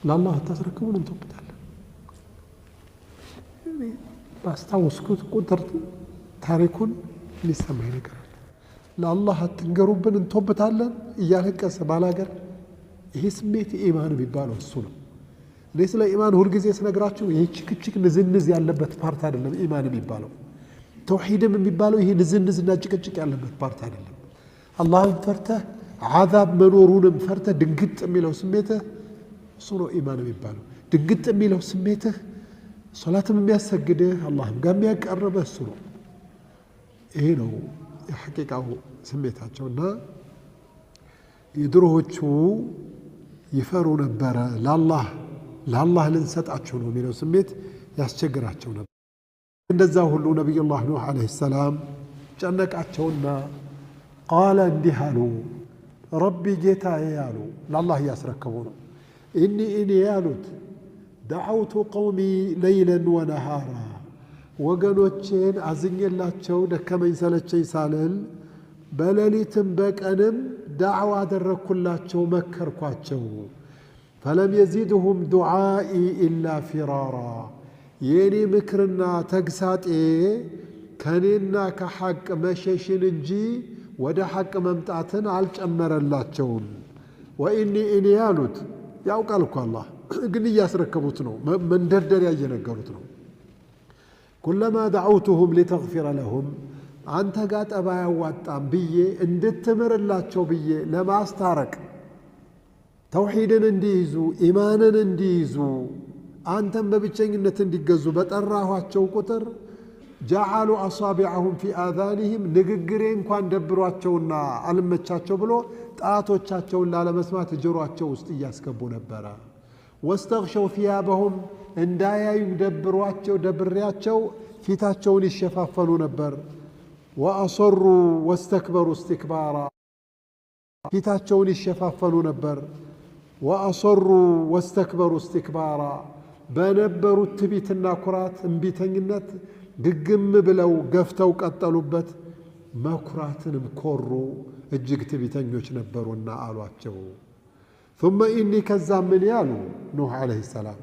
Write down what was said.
ለአላህ አታስረክቡን እንተውበታለን። ባስታወስኩት ቁጥር ታሪኩን የሚሰማኝ ነገር አለ። ለአላህ አትንገሩብን እንተውበታለን እያለቀሰ ባላገር። ይሄ ስሜት ኢማን የሚባለው እሱ ነው። እኔ ስለ ኢማን ሁልጊዜ ስነግራችሁ ይሄ ችክችክ ንዝንዝ ያለበት part አይደለም ኢማን የሚባለው። ተውሂድም የሚባለው ይሄ ንዝንዝና ጭቅጭቅ ያለበት part አይደለም። አላህን ፈርተህ፣ ዓዛብ መኖሩንም ፈርተህ ድንግጥ የሚለው ስሜትህ እሱ ነው ኢማን የሚባለው። ድንግጥ የሚለው ስሜትህ፣ ሶላትም የሚያሰግድህ፣ አላህም ጋር የሚያቀርብህ እሱ ነው። ይሄ ነው የሐቂቃው ስሜታቸው። እና የድሮዎቹ ይፈሩ ነበረ። ለአላህ ልንሰጣችሁ ነው የሚለው ስሜት ያስቸግራቸው ነበር። እንደዛ ሁሉ ነቢዩላህ ኑሕ ዓለይሂ ሰላም ጨነቃቸውና ቃለ እንዲህ አሉ፣ ረቢ ጌታዬ አሉ። ለአላህ እያስረከቡ ነው። إني እኔ ያሉት دعوت قومي ليلا ونهارا፣ ወገኖቼን አዝኜላቸው ደከመኝ ሰለቸኝ ሳልል በሌሊትም በቀንም ዳዕዋ አደረግኩላቸው፣ መከርኳቸው። فلم يزدهم دعائي إلا فرارا፣ የእኔ ምክርና ተግሳጤ ከእኔና ከሐቅ መሸሽን እንጂ ወደ ሐቅ መምጣትን አልጨመረላቸውም። وإني እኔ ያሉት ያውቃል እኮ አላህ፣ ግን እያስረከቡት ነው፣ መንደርደሪያ እየነገሩት ነው። كلما دعوتهم لتغفر لهم፣ አንተ ጋር ጠብ አያዋጣም ብዬ እንድትምርላቸው ብዬ ለማስታረቅ፣ ተውሒድን እንዲይዙ፣ ኢማንን እንዲይዙ፣ አንተን በብቸኝነት እንዲገዙ በጠራኋቸው ቁጥር جعلوا أصابعهم في آذانهم፣ ንግግሬ እንኳን ደብሯቸውና አልመቻቸው ብሎ ጣቶቻቸውን ላለመስማት ጆሯቸው ውስጥ እያስገቡ ነበረ። واستغشوا ثيابهم፣ እንዳያዩ ደብሯቸው ደብሬያቸው ፊታቸውን ይሸፋፈኑ ነበር። وأصروا واستكبروا استكبارا፣ ፊታቸውን ይሸፋፈኑ ነበር። وأصروا واستكبروا استكبارا፣ በነበሩት ትቢትና ኩራት እምቢተኝነት ግግም ብለው ገፍተው ቀጠሉበት። መኩራትንም ኮሩ፣ እጅግ ትቢተኞች ነበሩና አሏቸው። ثم إني ከዛ ምን ያሉ ኑሕ ዓለይሂ ሰላም